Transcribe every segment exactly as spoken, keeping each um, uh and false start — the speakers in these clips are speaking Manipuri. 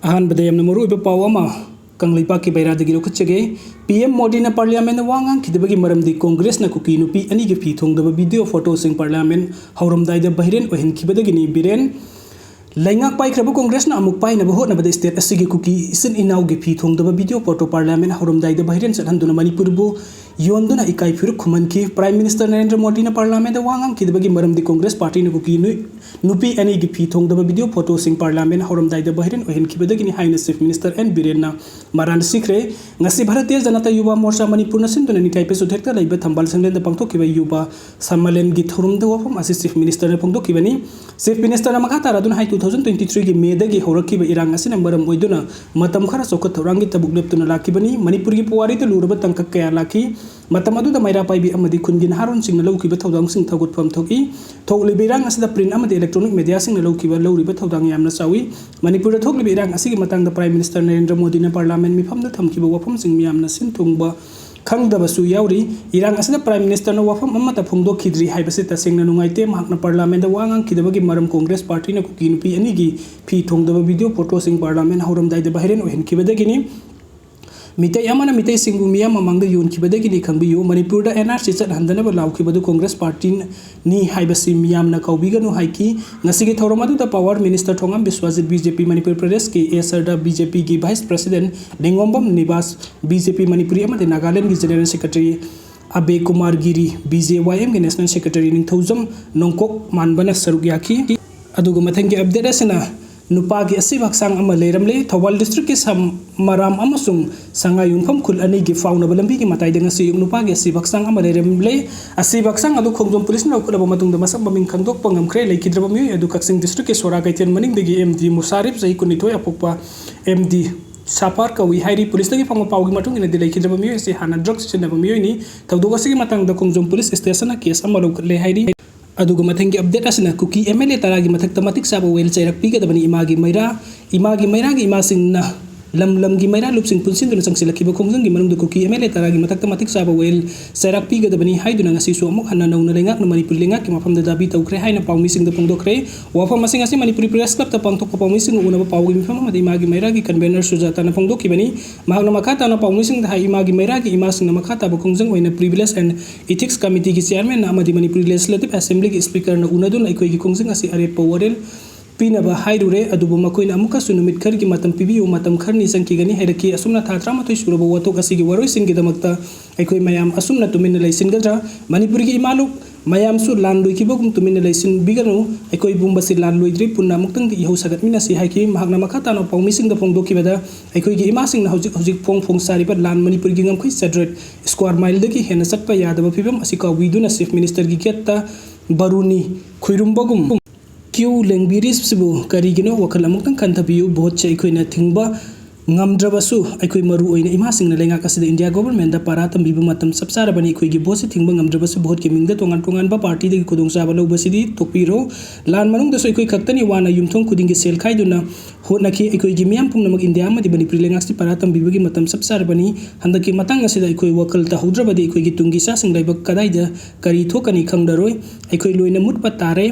ꯑꯍꯥꯟꯕꯗ ꯌꯥꯝꯅ ꯃꯔꯨꯑꯣꯏꯕ ꯄꯥꯎ ꯑꯃ ꯀꯪꯂꯩꯄꯥꯛꯀꯤ ꯕꯩꯔꯥꯗꯒꯤ ꯂꯧꯈꯠꯆꯒꯦ꯫ ꯄꯤ ꯑꯦꯝ ꯃꯣꯗꯤꯅ ꯄꯥꯔꯂꯤꯌꯥꯃꯦꯟꯗ ꯋꯥ ꯉꯥꯡꯈꯤꯗꯕꯒꯤ ꯃꯔꯝꯗꯤ ꯀꯣꯡꯒ꯭ꯔꯦꯁꯅ ꯀꯨꯀꯤ ꯅꯨꯄꯤ ꯑꯅꯤꯒꯤ ꯐꯤ ꯊꯣꯡꯗꯕ ꯚꯤꯗꯤꯑꯣ ꯐꯣꯇꯣꯁꯤꯡ ꯄꯥꯔꯂꯤꯌꯥꯃꯦꯟ ꯍꯧꯔꯝꯗꯥꯏꯗ ꯕꯥꯏꯔꯦꯜ ꯑꯣꯏꯍꯟꯈꯤꯕꯗꯒꯤꯅꯤ꯫ ꯕꯤꯔꯦꯟ ꯂꯩꯉꯥꯛ ꯄꯥꯏꯈ꯭ꯔꯕ ꯀꯣꯡꯒ꯭ꯔꯦꯁꯅ ꯑꯃꯨꯛ ꯄꯥꯏꯅꯕ ꯍꯣꯠꯅꯕꯗ ꯁ꯭ꯇꯦꯠ ꯑꯁꯤꯒꯤ ꯀꯨꯀꯤ ꯏꯆꯤꯟ ꯏꯅꯥꯎꯒꯤ ꯐꯤ ꯊꯣꯡꯗꯕ ꯚꯤꯗꯤꯑꯣ ꯐꯣꯇꯣ ꯄꯥꯔꯂꯤꯌꯥꯃꯦꯟ ꯍꯧꯔꯝꯗꯥꯏꯗ ꯕꯥꯏꯔꯦꯜ ꯆꯠꯍꯟꯗꯨꯅ ꯃꯅꯤꯄꯨꯔꯕꯨ ꯌꯣꯟꯗꯨꯅ ꯏꯀꯥꯏ ꯐꯤꯔꯨꯛ ꯈꯨꯝꯍꯟꯈꯤ꯫ ꯄ꯭ꯔꯥꯏꯝ ꯃꯤꯅꯤꯁꯇꯔ ꯅꯔꯦꯟꯗ꯭ꯔ ꯃꯣꯗꯤꯅ ꯄꯥꯔꯂꯤꯌꯥꯃꯦꯟꯗ ꯋꯥ ꯉꯥꯡꯈꯤꯗꯕꯒꯤ ꯃꯔꯝꯗꯤ ꯀꯣꯡꯒ꯭ꯔꯦꯁ ꯄꯥꯔꯇꯤꯅ ꯀꯨꯀꯤ ꯅꯨ-, ꯅꯨꯄꯤ ꯑꯅꯤꯒꯤ ꯐꯤ ꯊꯣꯡꯗꯕ ꯚꯤꯗꯤꯑꯣ ꯐꯣꯇꯣꯁꯤꯡ ꯄꯥꯔꯂꯤꯌꯥꯃꯦꯟ ꯍꯧꯔꯝꯗꯥꯏꯗ ꯕꯥꯏꯔꯦꯜ ꯑꯣꯏꯍꯟꯈꯤꯕꯗꯒꯤꯅꯤ ꯍꯥꯏꯅ ꯆꯤꯐ ꯃꯤꯅꯤꯁꯇꯔ ꯑꯦꯟ ꯕꯤꯔꯦꯟꯅ ꯃꯔꯥꯟ ꯁꯤꯈ꯭ꯔꯦ꯫ ꯉꯁꯤ ꯚꯥꯔꯇꯤꯌ ꯖꯅꯇꯥ ꯌꯨꯕꯥ ꯃꯣꯔꯆꯥ ꯃꯅꯤꯄꯨꯔꯅ ꯁꯤꯟꯗꯨꯅ ꯅꯤꯡꯊꯥꯏ ꯄꯦꯁꯨꯊꯦꯛꯇ ꯂꯩꯕ ꯊꯝꯕꯥꯜ ꯁꯪꯂꯦꯟꯗ ꯄꯥꯡꯊꯣꯛꯈꯤꯕ ꯌꯨꯕꯥ ꯁꯝꯃꯦꯂꯟꯒꯤ ꯊꯧꯔꯝꯗ ꯋꯥꯐꯝ ꯑꯁꯤ ꯆꯤꯐ ꯃꯤꯅꯤꯁꯇꯔꯅ ꯐꯣꯡꯗꯣꯛꯈꯤꯕꯅꯤ꯫ ꯆꯤꯐ ꯃꯤꯅꯤꯁꯇꯔꯅ ꯃꯈꯥ ꯇꯥꯔꯗꯨꯅ ꯍꯥꯏ, two thousand twenty three ꯒꯤ ꯃꯦꯗꯒꯤ ꯍꯧꯔꯛꯈꯤꯕ ꯏꯔꯥꯡ ꯑꯁꯤꯅ ꯃꯔꯝ ꯑꯣꯏꯗꯨꯅ ꯃꯇꯝ ꯈꯔ ꯆꯥꯎꯈꯠ ꯊꯧꯔꯥꯡꯒꯤ ꯊꯕꯛ ꯂꯦꯞꯇꯨꯅ ꯂꯥꯛꯈꯤꯕꯅꯤ꯫ ꯃꯅꯤꯄꯨꯔꯒꯤ ꯄꯨꯋꯥꯔꯤꯗ ꯂꯨꯔꯕ ꯇꯥꯡꯀꯛ ꯀꯌꯥ ꯂꯥꯛꯈꯤ꯫ ꯃꯇꯝ ꯑꯗꯨꯗ ꯃꯩꯔꯥ ꯄꯥꯏꯕꯤ ꯑꯃꯗꯤ ꯈꯨꯟꯒꯤ ꯅꯍꯥꯔꯣꯟꯁꯤꯡꯅ ꯂꯧꯈꯤꯕ ꯊꯧꯗꯥꯡꯁꯤꯡ ꯊꯧꯒꯠꯐꯝ ꯊꯣꯛꯏ꯫ ꯊꯣꯛꯂꯤꯕ ꯏꯔꯥꯡ ꯑꯁꯤꯗ ꯄ꯭ꯔꯤꯟ ꯑꯃꯗꯤ ꯏꯂꯦꯛꯇ꯭ꯔꯣꯅꯤꯛ ꯃꯦꯗꯤꯌꯥꯁꯤꯡꯅ ꯂꯧꯈꯤꯕ, ꯂꯧꯔꯤꯕ ꯊꯧꯗꯥꯡ ꯌꯥꯝꯅ ꯆꯥꯎꯏ꯫ ꯃꯅꯤꯄꯨꯔꯗ ꯊꯣꯛꯂꯤꯕ ꯏꯔꯥꯡ ꯑꯁꯤꯒꯤ ꯃꯇꯥꯡꯗ ꯄ꯭ꯔꯥꯏꯝ ꯃꯤꯅꯤꯁꯇꯔ ꯅꯔꯦꯟꯗ꯭ꯔ ꯃꯣꯗꯤꯅ ꯄꯥꯔꯂꯤꯌꯥꯃꯦꯟ ꯃꯤꯐꯝꯗ ꯊꯝꯈꯤꯕ ꯋꯥꯐꯝꯁꯤꯡ ꯃꯤꯌꯥꯝꯅ ꯁꯤꯟ ꯊꯨꯡꯕ ꯈꯪꯗꯕꯁꯨ ꯌꯥꯎꯔꯤ꯫ ꯏꯔꯥꯡ ꯑꯁꯤꯗ ꯄ꯭ꯔꯥꯏꯝ ꯃꯤꯅꯤꯁꯇꯔꯅ ꯋꯥꯐꯝ ꯑꯃꯠꯇ ꯐꯣꯡꯗꯣꯛꯈꯤꯗ꯭ꯔꯤ ꯍꯥꯏꯕꯁꯤ ꯇꯁꯦꯡꯅ ꯅꯨꯡꯉꯥꯏꯇꯦ꯫ ꯃꯍꯥꯛꯅ ꯄꯥꯔꯂꯤꯌꯥꯃꯦꯟꯗ ꯋꯥ ꯉꯥꯡꯈꯤꯗꯕꯒꯤ ꯃꯔꯝ ꯀꯣꯡꯒ꯭ꯔꯦꯁ ꯄꯥꯔꯇꯤꯅ ꯀꯨꯀꯤ ꯅꯨꯄꯤ ꯑꯅꯤꯒꯤ ꯐꯤ ꯊꯣꯡꯗꯕ ꯚꯤꯗꯤꯑꯣ ꯐꯣꯇꯣꯁꯤꯡ ꯄꯥꯔꯂꯤꯌꯥꯃꯦꯟ ꯍꯧꯔꯝꯗꯥꯏꯗ ꯚꯥꯏꯔꯦꯜ ꯑꯣꯏꯍꯟꯈꯤꯕꯗꯒꯤꯅꯤ꯫ ꯃꯤꯇꯩ ꯑꯃꯅ ꯃꯤꯇꯩꯁꯤꯡꯕꯨ ꯃꯤꯌꯥꯝ ꯃꯃꯥꯡꯗ ꯌꯣꯟꯈꯤꯕꯗꯒꯤꯅꯤ ꯈꯪꯕꯤꯌꯨ꯫ ꯃꯅꯤꯄꯨꯔꯗ ꯑꯦꯟ ꯑꯥꯔ ꯁꯤ ꯆꯠꯍꯟꯗꯅꯕ ꯂꯥꯎꯈꯤꯕꯗꯨ ꯀꯣꯡꯒ꯭ꯔꯦꯁ ꯄꯥꯔꯇꯤꯅꯤ ꯍꯥꯏꯕꯁꯤ ꯃꯤꯌꯥꯝꯅ ꯀꯥꯎꯕꯤꯒꯅꯨ ꯍꯥꯏꯈꯤ꯫ ꯉꯁꯤꯒꯤ ꯊꯧꯔꯝ ꯑꯗꯨꯗ power minister Thongam Biswajit, B J P Manipur ꯄ꯭ꯔꯗꯦꯁꯀꯤ ꯑꯦ ꯁꯔꯗꯥ, ꯕꯤ ꯖꯦ ꯄꯤꯒꯤ vice president Ningombam Nibas, B J P ꯃꯅꯤꯄꯨꯔꯤ ꯑꯃꯗꯤ ꯅꯥꯒꯥꯂꯦꯟꯗꯒꯤ general secretary Abhay Kumar Giri, B J Y ꯑꯦꯝꯒꯤ ꯅꯦꯁꯅꯦꯜ ꯁꯦꯀ꯭ꯔꯦꯇꯔꯤ ꯅꯤꯡꯊꯧꯖꯝ ꯅꯣꯡꯀꯣꯛ ꯃꯥꯟꯕꯅ ꯁꯔꯨꯛ ꯌꯥꯈꯤ꯫ ꯑꯗꯨꯒ ꯃꯊꯪꯒꯤ ꯑꯞꯗꯦꯠ ꯑꯁꯤꯅ ꯅꯨꯄꯥꯒꯤ ꯑꯁꯤꯕ ꯍꯛꯆꯥꯡ ꯑꯃ ꯂꯩꯔꯝꯂꯦ꯫ ꯊꯧꯕꯥꯜ ꯗꯤꯁꯇ꯭ꯔꯤꯛꯀꯤ ꯁꯃꯔꯥꯝ ꯑꯃꯁꯨꯡ ꯁꯉꯥꯏꯌꯨꯝꯐꯝ ꯈꯨꯜ ꯑꯅꯤꯒꯤ ꯐꯥꯎꯅꯕ ꯂꯝꯕꯤꯒꯤ ꯃꯇꯥꯏꯗ ꯉꯁꯤ ꯑꯌꯨꯛ ꯅꯨꯄꯥꯒꯤ ꯑꯁꯤꯕ ꯍꯛꯆꯥꯡ ꯑꯃ ꯂꯩꯔꯝꯂꯦ꯫ ꯑꯁꯤꯕ ꯍꯛꯆꯥꯡ ꯑꯗꯨ ꯈꯣꯡꯖꯣꯝ ꯄꯨꯂꯤꯁꯅ ꯂꯧꯈꯠꯂꯕ ꯃꯇꯨꯡꯗ ꯃꯁꯛ ꯃꯃꯤꯡ ꯈꯪꯗꯣꯛꯄ ꯉꯝꯈ꯭ꯔꯦ꯫ ꯂꯩꯈꯤꯗ꯭ꯔꯕ ꯃꯤꯑꯣꯏ ꯑꯗꯨ ꯀꯛꯆꯤꯡ ꯗꯤꯁꯇ꯭ꯔꯤꯛꯀꯤ ꯁꯣꯔꯥ ꯀꯩꯊꯦꯜ ꯃꯅꯤꯡꯗꯒꯤ ꯑꯦꯝ ꯗꯤ ꯃꯨꯁꯥꯔꯤꯞ, ꯆꯍꯤ ꯀꯨꯟꯅꯤꯊꯣꯏ, ꯑꯄꯣꯛꯄ ꯑꯦꯝ ꯗꯤ ꯁꯥꯐꯥꯔ ꯀꯧꯏ ꯍꯥꯏꯔꯤ꯫ ꯄꯨꯂꯤꯁꯇꯒꯤ ꯐꯪꯕ ꯄꯥꯎꯒꯤ ꯃꯇꯨꯡ ꯏꯟꯅꯗꯤ ꯂꯩꯈꯤꯗ꯭ꯔꯕ ꯃꯤꯑꯣꯏ ꯑꯁꯤ ꯍꯥꯟꯅ ꯗ꯭ꯔꯒ ꯁꯤꯖꯤꯟꯅꯕ ꯃꯤꯑꯣꯏꯅꯤ꯫ ꯊꯧꯗꯣꯛ ꯑꯁꯤꯒꯤ ꯃꯇꯥꯡꯗ ꯈꯣꯡꯖꯣꯝ ꯄꯨꯂꯤꯁ ꯁ꯭ꯇꯦꯁꯟꯅ ꯀꯦꯁ ꯑꯃ ꯂꯧꯈꯠꯂꯦ ꯍꯥꯏꯔꯤ꯫ ꯑꯗꯨꯒ ꯃꯊꯪꯒꯤ ꯑꯞꯗꯦꯠ ꯑꯁꯤꯅ ꯀꯨꯀꯤ ꯑꯦꯝ ꯑꯦꯜ ꯑꯦ ꯇꯔꯥꯒꯤ ꯃꯊꯛꯇ ꯃꯇꯤꯛ ꯆꯥꯕ ꯋꯦꯜ ꯆꯩꯔꯛ ꯄꯤꯒꯗꯕꯅꯤ꯫ ꯏꯃꯥꯒꯤ ꯃꯩꯔꯥ, ꯏꯃꯥꯒꯤ ꯃꯩꯔꯥꯒꯤ ꯏꯃꯥꯁꯤꯡꯅ ꯂꯝ ꯂꯝꯒꯤ ꯃꯩꯔꯥ ꯂꯨꯞꯁꯤꯡ ꯄꯨꯟꯁꯤꯟꯗꯨꯅ ꯆꯪꯁꯤꯜꯂꯛꯈꯤꯕ ꯈꯣꯡꯖꯪꯒꯤ ꯃꯅꯨꯡꯗ ꯀꯨꯀꯤ ꯑꯦꯝ ꯑꯦꯜ ꯑꯦ ꯇꯔꯥꯒꯤ ꯃꯊꯛꯇ ꯃꯇꯤꯛ ꯆꯥꯕ ꯋꯥꯌꯦꯜ ꯆꯩꯔꯥꯛ ꯄꯤꯒꯗꯕꯅꯤ ꯍꯥꯏꯗꯨꯅ ꯉꯁꯤꯁꯨ ꯑꯃꯨꯛ ꯍꯟꯅ ꯅꯧꯅ ꯂꯩꯉꯥꯛꯅ ꯃꯅꯤꯄꯨꯔ ꯂꯩꯉꯥꯛꯀꯤ ꯃꯐꯝꯗ ꯗꯥꯕꯤ ꯇꯧꯈ꯭ꯔꯦ ꯍꯥꯏꯅ ꯄꯥꯎꯃꯤꯁꯤꯡꯗ ꯐꯣꯡꯗꯣꯛꯈ꯭ꯔꯦ꯫ ꯋꯥꯐꯝ ꯑꯁꯤꯡ ꯑꯁꯤ ꯃꯅꯤꯄꯨꯔꯤ ꯄ꯭ꯔꯦꯁ ꯀ꯭ꯂꯕꯇ ꯄꯥꯡꯊꯣꯛꯄ ꯄꯥꯎꯃꯤꯁꯤꯡꯒ ꯎꯅꯕ ꯄꯥꯎꯒꯤ ꯃꯤꯐꯝ ꯑꯃꯗ ꯏꯃꯥꯒꯤ ꯃꯩꯔꯥꯒꯤ ꯀꯟꯚꯦꯅꯔ ꯁꯨꯖꯥꯇꯥꯅ ꯐꯣꯡꯗꯣꯛꯈꯤꯕꯅꯤ꯫ ꯃꯍꯥꯛꯅ ꯃꯈꯥ ꯇꯥꯅ ꯄꯥꯎꯃꯤꯁꯤꯡꯗ ꯍꯥꯏ, ꯏꯃꯥꯒꯤ ꯃꯩꯔꯥꯒꯤ ꯏꯃꯥꯁꯤꯡꯅ ꯃꯈꯥ ꯇꯥꯕ ꯈꯣꯡꯖꯪ ꯑꯣꯏꯅ ꯄ꯭ꯔꯤꯚꯤꯂꯦꯖ ꯑꯦꯟ ꯏꯊꯤꯛꯁ ꯀꯃꯤꯇꯤꯒꯤ ꯆꯤꯌꯥꯔꯃꯦꯟꯅ ꯑꯃꯗꯤ ꯃꯅꯤꯄꯨꯔꯤ ꯂꯦꯖꯤꯁꯂꯦꯇꯤꯚ ꯑꯦꯁꯦꯝꯕ꯭ꯂꯤꯒꯤ ꯁ꯭ꯄꯤꯀꯔꯅ ꯎꯅꯗꯨꯅ ꯑꯩꯈꯣꯏꯒꯤ ꯈꯣꯡꯖꯪ ꯑꯁꯤ ꯑꯔꯦꯞꯄ ꯋꯥꯔꯦꯜ ꯄꯤꯅꯕ ꯍꯥꯏꯔꯨꯔꯦ꯫ ꯑꯗꯨꯕꯨ ꯃꯈꯣꯏꯅ ꯑꯃꯨꯛꯀꯁꯨ ꯅꯨꯃꯤꯠ ꯈꯔꯒꯤ ꯃꯇꯝ ꯄꯤꯕꯤꯌꯨ, ꯃꯇꯝ ꯈꯔꯅꯤ ꯆꯪꯈꯤꯒꯅꯤ ꯍꯥꯏꯔꯛꯈꯤ꯫ ꯑꯁꯨꯝꯅ ꯊꯥ ꯇꯔꯥꯃꯥꯊꯣꯏ ꯁꯨꯔꯕ ꯋꯥꯊꯣꯛ ꯑꯁꯤꯒꯤ ꯋꯥꯔꯣꯏꯁꯤꯟꯒꯤꯗꯃꯛꯇ ꯑꯩꯈꯣꯏ ꯃꯌꯥꯝ ꯑꯁꯨꯝꯅ ꯇꯨꯃꯤꯟꯅ ꯂꯩꯁꯤꯟꯒꯗ꯭ꯔꯥ? ꯃꯅꯤꯄꯨꯔꯒꯤ ꯏꯃꯥꯂꯨꯞ ꯃꯌꯥꯝꯁꯨ ꯂꯥꯟ ꯂꯣꯏꯈꯤꯕꯒꯨꯝ ꯇꯨꯃꯤꯟꯅ ꯂꯩꯁꯤꯟꯕꯤꯒꯅꯨ꯫ ꯑꯩꯈꯣꯏ ꯄꯨꯝꯕꯁꯤ ꯂꯥꯟ ꯂꯣꯏꯗ꯭ꯔꯤ, ꯄꯨꯟꯅ ꯑꯃꯨꯛꯇꯪꯗꯤ ꯏꯍꯧ ꯁꯥꯒꯠꯃꯤꯟꯅꯁꯤ ꯍꯥꯏꯈꯤ꯫ ꯃꯍꯥꯛꯅ ꯃꯈꯥ ꯇꯥꯅ ꯄꯥꯎꯃꯤꯁꯤꯡꯗ ꯐꯣꯡꯗꯣꯛꯈꯤꯕꯗ, ꯑꯩꯈꯣꯏꯒꯤ ꯏꯃꯥꯁꯤꯡꯅ ꯍꯧꯖꯤꯛ ꯍꯧꯖꯤꯛ ꯐꯣꯡ ꯐꯣꯡ ꯁꯥꯔꯤꯕ ꯂꯥꯟ ꯃꯅꯤꯄꯨꯔꯒꯤ ꯉꯝꯈꯩ ꯆꯥꯇ꯭ꯔꯦꯠ ꯁ꯭ꯀ꯭ꯋꯥꯔ ꯃꯥꯏꯜꯗꯒꯤ ꯍꯦꯟꯅ ꯆꯠꯄ ꯌꯥꯗꯕ ꯐꯤꯕꯝ ꯑꯁꯤ ꯀꯥꯎꯕꯤꯗꯨꯅ ꯆꯤꯐ ꯃꯤꯅꯤꯁꯇꯔꯒꯤ ꯒꯦꯠꯇ ꯕꯥꯔꯨꯅꯤ ꯈꯨꯏꯔꯨꯝꯕꯒꯨꯝ ꯀ꯭ꯌꯨ ꯂꯦꯡꯕꯤꯔꯤꯕꯁꯤꯕꯨ ꯀꯔꯤꯒꯤꯅꯣ? ꯋꯥꯈꯜ ꯑꯃꯨꯛꯇꯪ ꯈꯟꯊꯕꯤꯌꯨ꯫ ꯚꯣꯠꯁꯦ ꯑꯩꯈꯣꯏꯅ ꯊꯤꯡꯕ ꯉꯝꯗ꯭ꯔꯕꯁꯨ, ꯑꯩꯈꯣꯏ ꯃꯔꯨ ꯑꯣꯏꯅ ꯏꯃꯥꯁꯤꯡꯅ ꯂꯩꯉꯥꯛ ꯑꯁꯤꯗ ꯏꯟꯗꯤꯌꯥ ꯒꯣꯚꯔꯟꯃꯦꯟꯠꯇ ꯄꯥꯔꯥ ꯇꯝꯕꯤꯕ ꯃꯇꯝ ꯆꯞ ꯆꯥꯔꯕꯅꯤ꯫ ꯑꯩꯈꯣꯏꯒꯤ ꯚꯣꯠꯁꯤ ꯊꯤꯡꯕ ꯉꯝꯗ꯭ꯔꯕꯁꯨ, ꯚꯣꯠꯀꯤ ꯃꯤꯡꯗ ꯇꯣꯉꯥꯟ ꯇꯣꯉꯥꯟꯕ ꯄꯥꯔꯇꯤꯗꯒꯤ ꯈꯨꯗꯣꯡꯆꯥꯕ ꯂꯧꯕꯁꯤꯗꯤ ꯇꯣꯛꯄꯤꯔꯣ꯫ ꯂꯥꯟ ꯃꯅꯨꯡꯗꯁꯨ ꯑꯩꯈꯣꯏ ꯈꯛꯇꯅꯤ ꯋꯥꯅ ꯌꯨꯝꯊꯣꯡ ꯈꯨꯗꯤꯡꯒꯤ ꯁꯦꯜ ꯈꯥꯏꯗꯨꯅ ꯍꯣꯠꯅꯈꯤ꯫ ꯑꯩꯈꯣꯏꯒꯤ ꯃꯤꯌꯥꯝ ꯄꯨꯝꯅꯃꯛ ꯏꯟꯗꯤꯌꯥ ꯑꯃꯗꯤ ꯃꯅꯤꯄꯨꯔꯤ ꯂꯩꯉꯥꯛꯁꯤ ꯄꯥꯔꯥ ꯇꯝꯕꯤꯕꯒꯤ ꯃꯇꯝ ꯆꯞ ꯆꯥꯔꯕꯅꯤ꯫ ꯍꯟꯗꯛꯀꯤ ꯃꯇꯥꯡ ꯑꯁꯤꯗ ꯑꯩꯈꯣꯏ ꯋꯥꯈꯜ ꯇꯥꯍꯧꯗ꯭ꯔꯕꯗꯤ ꯑꯩꯈꯣꯏꯒꯤ ꯇꯨꯡꯒꯤ ꯏꯆꯥꯁꯤꯡ ꯂꯥꯏꯕꯛ ꯀꯗꯥꯏꯗ ꯀꯔꯤ ꯊꯣꯛꯀꯅꯤ ꯈꯪꯂꯔꯣꯏ꯫ ꯑꯩꯈꯣꯏ ꯂꯣꯏꯅ ꯃꯨꯠꯄ ꯇꯥꯔꯦ꯫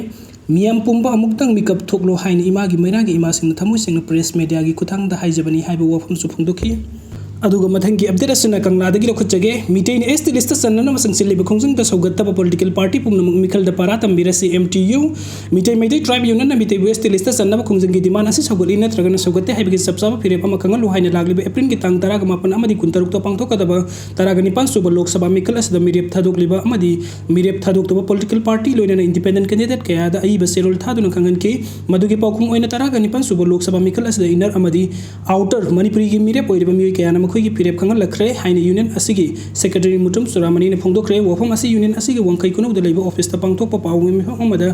ꯃꯤꯌꯥꯝ ꯄꯨꯝꯕ ꯑꯃꯨꯛꯇꯪ ꯃꯤꯀꯞ ꯊꯣꯛꯂꯣ ꯍꯥꯏꯅ ꯏꯃꯥꯒꯤ ꯃꯩꯔꯥꯒꯤ ꯏꯃꯥꯁꯤꯡꯅ ꯊꯃꯣꯏ ꯁꯦꯡꯅ ꯄ꯭ꯔꯦꯁ ꯃꯦꯗꯤꯌꯥꯒꯤ ꯈꯨꯠꯊꯥꯡꯗ ꯍꯥꯏꯖꯕꯅꯤ ꯍꯥꯏꯕ ꯋꯥꯐꯝꯁꯨ ꯐꯣꯡꯗꯣꯛꯈꯤ꯫ ꯑꯗꯨꯒ ꯃꯊꯪꯒꯤ ꯑꯞꯗꯦꯠ ꯑꯁꯤꯅ ꯀꯪꯂꯥꯗꯒꯤ ꯂꯧꯈꯠꯆꯒꯦ꯫ ꯃꯤꯇꯩꯅ ꯑꯦꯁ ꯇꯤ ꯂꯤꯁꯇ ꯆꯟꯅꯅꯕ ꯆꯪꯁꯤꯜꯂꯤꯕ ꯈꯣꯡꯖꯪꯗ ꯁꯧꯒꯠꯇꯕ ꯄꯣꯂꯤꯇꯤꯀꯦꯜ ꯄꯥꯔꯇꯤ ꯄꯨꯝꯅꯃꯛ ꯃꯤꯈꯜꯗ ꯄꯥꯔꯥ ꯇꯝꯕꯤꯔꯁꯤ, M T U. Meetei Meitei tribe ꯌꯨꯅꯤꯌꯟꯅ ꯃꯤꯇꯩꯕꯨ ꯑꯦꯁ ꯇꯤ ꯂꯤꯁꯇ ꯆꯟꯅꯕ ꯈꯣꯡꯖꯪꯒꯤ ꯗꯤꯃꯥꯟ ꯑꯁꯤ ꯁꯧꯒꯠꯂꯤ ꯅꯠꯇ꯭ꯔꯒꯅ ꯁꯧꯒꯠꯇꯦ ꯍꯥꯏꯕꯒꯤ ꯆꯞ ꯆꯥꯕ ꯐꯤꯔꯦꯞ ꯑꯃ ꯈꯪꯍꯜꯂꯨ ꯍꯥꯏꯅ ꯂꯥꯛꯂꯤꯕ ꯑꯦꯄ꯭ꯔꯤꯜꯒꯤ ꯇꯥꯡ ꯇꯔꯥꯒ ꯃꯥꯄꯟ ꯑꯃꯗꯤ ꯀꯨꯟꯇꯔꯨꯛꯇ ꯄꯥꯡꯊꯣꯛꯀꯗꯕ ꯇꯔꯥꯒ ꯅꯤꯄꯥꯟ ꯁꯨꯕ ꯂꯣꯛ ꯁꯚꯥ ꯃꯤꯈꯜ ꯑꯁꯤꯗ ꯃꯤꯔꯦꯞ ꯊꯥꯗꯣꯛꯂꯤꯕ ꯑꯃꯗꯤ ꯃꯤꯔꯦꯞ ꯊꯥꯗꯣꯛꯇꯕ ꯄꯣꯂꯤꯇꯤꯀꯦꯜ ꯄꯥꯔꯇꯤ ꯂꯣꯏꯅꯅ ꯏꯟꯗꯤꯄꯦꯟꯗꯦꯟꯠ ꯀꯦꯟꯗꯤꯗꯦꯠ ꯀꯌꯥꯗ ꯑꯏꯕ ꯆꯦꯔꯣꯜ ꯊꯥꯗꯨꯅ ꯈꯪꯍꯟꯈꯤ꯫ ꯃꯗꯨꯒꯤ ꯄꯥꯎꯈꯨꯝ ꯑꯣꯏꯅ ꯇꯔꯥꯒ ꯅꯤꯄꯥꯟ ꯁꯨꯕ ꯂꯣꯛ ꯁꯚꯥ ꯃꯤꯈꯜ ꯑꯁꯤꯗ ꯏꯟꯅꯔ ꯑꯃꯗꯤ ꯑꯥꯎꯇꯔ ꯃꯅꯤꯄꯨꯔꯤꯒꯤ ꯃꯤꯔꯦꯞ ꯑꯣꯏꯔꯤꯕ ꯃꯤꯑꯣꯏ ꯀꯌꯥꯅ ꯃꯈꯣꯏꯒꯤ ꯐꯤꯔꯦꯞ ꯈꯪꯍꯜꯂꯛꯈ꯭ꯔꯦ ꯍꯥꯏꯅ ꯌꯨꯅꯤꯌꯟ ꯑꯁꯤꯒꯤ ꯁꯦꯀ꯭ꯔꯦꯇꯔꯤ ꯃꯨꯇꯨꯝ ꯆꯨꯔꯥꯃꯅꯤꯅ ꯐꯣꯡꯗꯣꯛꯈ꯭ꯔꯦ꯫ ꯋꯥꯐꯝ ꯑꯁꯤ ꯌꯨꯅꯤꯌꯟ ꯑꯁꯤꯒꯤ ꯋꯥꯡꯈꯩ ꯈꯨꯅꯧꯗ ꯂꯩꯕ ꯑꯣꯐꯤꯁꯇ ꯄꯥꯡꯊꯣꯛꯄ ꯄꯥꯎꯒꯤ ꯃꯤꯐꯝ ꯑꯃꯗ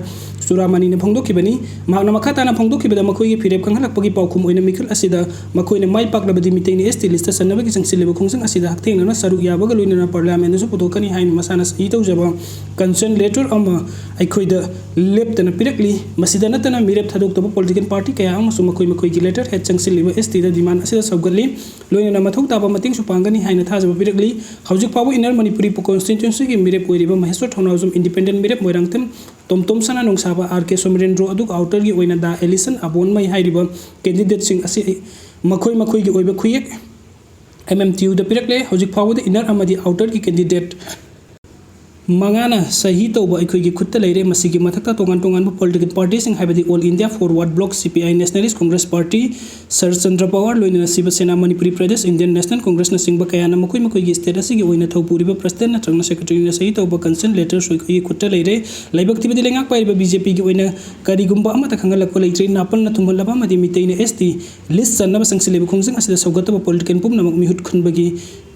ꯆꯨꯔꯥꯃꯅꯤꯅ ꯐꯣꯡꯗꯣꯛꯈꯤꯕꯅꯤ꯫ ꯃꯍꯥꯛꯅ ꯃꯈꯥ ꯇꯥꯅ ꯐꯣꯡꯗꯣꯛꯈꯤꯕꯗ, ꯃꯈꯣꯏꯒꯤ ꯐꯤꯔꯦꯞ ꯈꯪꯍꯜꯂꯛꯄꯒꯤ ꯄꯥꯎꯈꯨꯝ ꯑꯣꯏꯅ ꯃꯤꯈꯜ ꯑꯁꯤꯗ ꯃꯈꯣꯏꯅ ꯃꯥꯏ ꯄꯥꯛꯂꯕꯗꯤ ꯃꯤꯇꯩꯅ ꯑꯦꯁ ꯇꯤ ꯂꯤꯁꯇ ꯆꯟꯅꯕꯒꯤ ꯆꯪꯁꯤꯜꯂꯤꯕ ꯈꯣꯡꯖꯪ ꯑꯁꯤꯗ ꯍꯛꯊꯦꯡꯅꯅ ꯁꯔꯨꯛ ꯌꯥꯕꯒ ꯂꯣꯏꯅꯅ ꯄꯥꯔꯂꯤꯌꯥꯃꯦꯟꯗꯁꯨ ꯄꯨꯊꯣꯛꯀꯅꯤ ꯍꯥꯏꯅ ꯃꯁꯥꯅ ꯁꯍꯤ ꯇꯧꯖꯕ ꯀꯟꯁꯔꯟ ꯂꯦꯇꯔ ꯑꯃ ꯑꯩꯈꯣꯏꯗ ꯂꯦꯞꯇꯅ ꯄꯤꯔꯛꯂꯤ꯫ ꯃꯁꯤꯗ ꯅꯠꯇꯅ ꯃꯤꯔꯦꯞ ꯊꯥꯗꯣꯛꯇꯕ ꯄꯣꯂꯤꯇꯤꯀꯦꯜ ꯄꯥꯔꯇꯤ ꯀꯌꯥ ꯑꯃꯁꯨ ꯃꯈꯣꯏ ꯃꯈꯣꯏꯒꯤ ꯂꯦꯇꯔ ꯍꯦꯗ ꯆꯪꯁꯤꯜꯂꯤꯕ ꯑꯦꯁ ꯇꯤꯗ ꯗꯤꯃꯥꯟ ꯑꯁꯤꯗ ꯁꯧꯒꯠꯂꯤ꯫ ꯂꯣꯏꯅꯅ ꯃꯊꯧ ꯇꯥꯕ ꯃꯇꯦꯡꯁꯨ ꯄꯥꯡꯒꯅꯤ ꯍꯥꯏꯅ ꯊꯥꯖꯕ ꯄꯤꯔꯛꯂꯤ꯫ ꯍꯧꯖꯤꯛ ꯐꯥꯎꯕ ꯏꯟꯅꯔ ꯃꯅꯤꯄꯨꯔꯤ ꯀꯣꯟꯁꯇꯤꯇ꯭ꯌꯨꯟꯁꯤꯒꯤ ꯃꯤꯔꯦꯞ ꯑꯣꯏꯔꯤꯕ ꯃꯍꯦꯁꯣꯔ ꯊꯧꯅꯥꯎꯖꯝ, ꯏꯟꯗꯤꯄꯦꯟꯗꯦꯟ ꯃꯤꯔꯦꯞ ꯃꯣꯏꯔꯥꯡꯊꯦꯝ ꯇꯣꯝꯇꯣꯝ ꯁꯅꯥ ꯅꯣꯡꯁꯥꯕ, ꯑꯥꯔ ꯀꯦ ꯁꯣꯃꯔꯦꯟꯗ꯭ꯔꯣ, ꯑꯗꯨꯒ ꯑꯥꯎꯇꯔꯒꯤ ꯑꯣꯏꯅ ꯗꯥ ꯑꯦꯂꯤꯁꯟ ꯑꯕꯣꯟꯃꯩ ꯍꯥꯏꯔꯤꯕ ꯀꯦꯟꯗꯤꯗꯦꯠꯁꯤꯡ ꯑꯁꯤ ꯃꯈꯣꯏ ꯃꯈꯣꯏꯒꯤ ꯑꯣꯏꯕ ꯈꯨꯌꯦꯛ ꯑꯦꯝ ꯑꯦꯝ ꯇꯤ ꯌꯨꯗ ꯄꯤꯔꯛꯂꯦ꯫ ꯍꯧꯖꯤꯛ ꯐꯥꯎꯕꯗ ꯏꯟꯅꯔ ꯑꯃꯗꯤ ꯑꯥꯎꯇꯔꯒꯤ ꯀꯦꯟꯗꯤꯗꯦꯠ ꯃꯉꯥꯅ ꯁꯍꯤ ꯇꯧꯕ ꯑꯩꯈꯣꯏꯒꯤ ꯈꯨꯠꯇ ꯂꯩꯔꯦ꯫ ꯃꯁꯤꯒꯤ ꯃꯊꯛꯇ ꯇꯣꯉꯥꯟ ꯇꯣꯉꯥꯟꯕ ꯄꯣꯂꯤꯇꯤꯀꯦꯜ ꯄꯥꯔꯇꯤꯁꯤꯡ, ꯍꯥꯏꯕꯗꯤ all India Forward Bloc, C P I, Nationalist Congress Party, Sharadchandra Pawar, ꯂꯣꯏꯅꯅ ꯁꯤꯕ ꯁꯦꯅꯥ, ꯃꯅꯤꯄꯨꯔꯤ ꯄ꯭ꯔꯗꯦꯁ ꯏꯟꯗꯤꯌꯟ ꯅꯦꯁꯅꯦꯜ ꯀꯣꯡꯒ꯭ꯔꯦꯁꯅꯆꯤꯡꯕ ꯀꯌꯥꯅ ꯃꯈꯣꯏ ꯃꯈꯣꯏꯒꯤ ꯁ꯭ꯇꯦꯠ ꯑꯁꯤꯒꯤ ꯑꯣꯏꯅ ꯊꯧꯄꯨꯔꯤꯕ ꯄ꯭ꯔꯁꯤꯗꯦꯟ ꯅꯠꯇ꯭ꯔꯒꯅ ꯁꯦꯀ꯭ꯔꯦꯇꯔꯤꯅ ꯁꯍꯤ ꯇꯧꯕ ꯀꯟꯁꯔꯟ ꯂꯦꯇꯔꯁꯨ ꯑꯩꯈꯣꯏꯒꯤ ꯈꯨꯠꯇ ꯂꯩꯔꯦ꯫ ꯂꯥꯏꯕꯛ ꯊꯤꯕꯗꯤ, ꯂꯩꯉꯥꯛ ꯄꯥꯏꯔꯤꯕ ꯕꯤ ꯖꯦ ꯄꯤꯒꯤ ꯑꯣꯏꯅ ꯀꯔꯤꯒꯨꯝꯕ ꯑꯃꯠꯇ ꯈꯪꯍꯜꯂꯛꯄ ꯂꯩꯇ꯭ꯔꯤ꯫ ꯅꯥꯄꯜꯅ ꯊꯨꯝꯍꯜꯂꯕ ꯑꯃꯗꯤ ꯃꯤꯇꯩꯅ ꯑꯦꯁ ꯇꯤ ꯂꯤꯁ ꯆꯟꯅꯕ ꯆꯪꯁꯤꯜꯂꯤꯕ ꯈꯣꯡꯖꯪ ꯑꯁꯤꯗ ꯁꯧꯒꯠꯇꯕ ꯄꯣꯂꯤꯇꯤꯀꯦꯜ ꯄꯨꯝꯅꯃꯛ ꯃꯤꯍꯨꯠ ꯈꯨꯟꯕꯒꯤ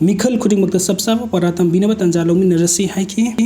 ꯃꯤꯈꯜ ꯈꯨꯗꯤꯡꯃꯛꯇ ꯆꯞ ꯆꯥꯕ ꯄꯥꯔꯥ ꯇꯝꯕꯤꯅꯕ ꯇꯥꯟꯖꯥ ꯂꯧꯃꯤꯟꯅꯔꯁꯤ ꯍꯥꯏꯈꯤ꯫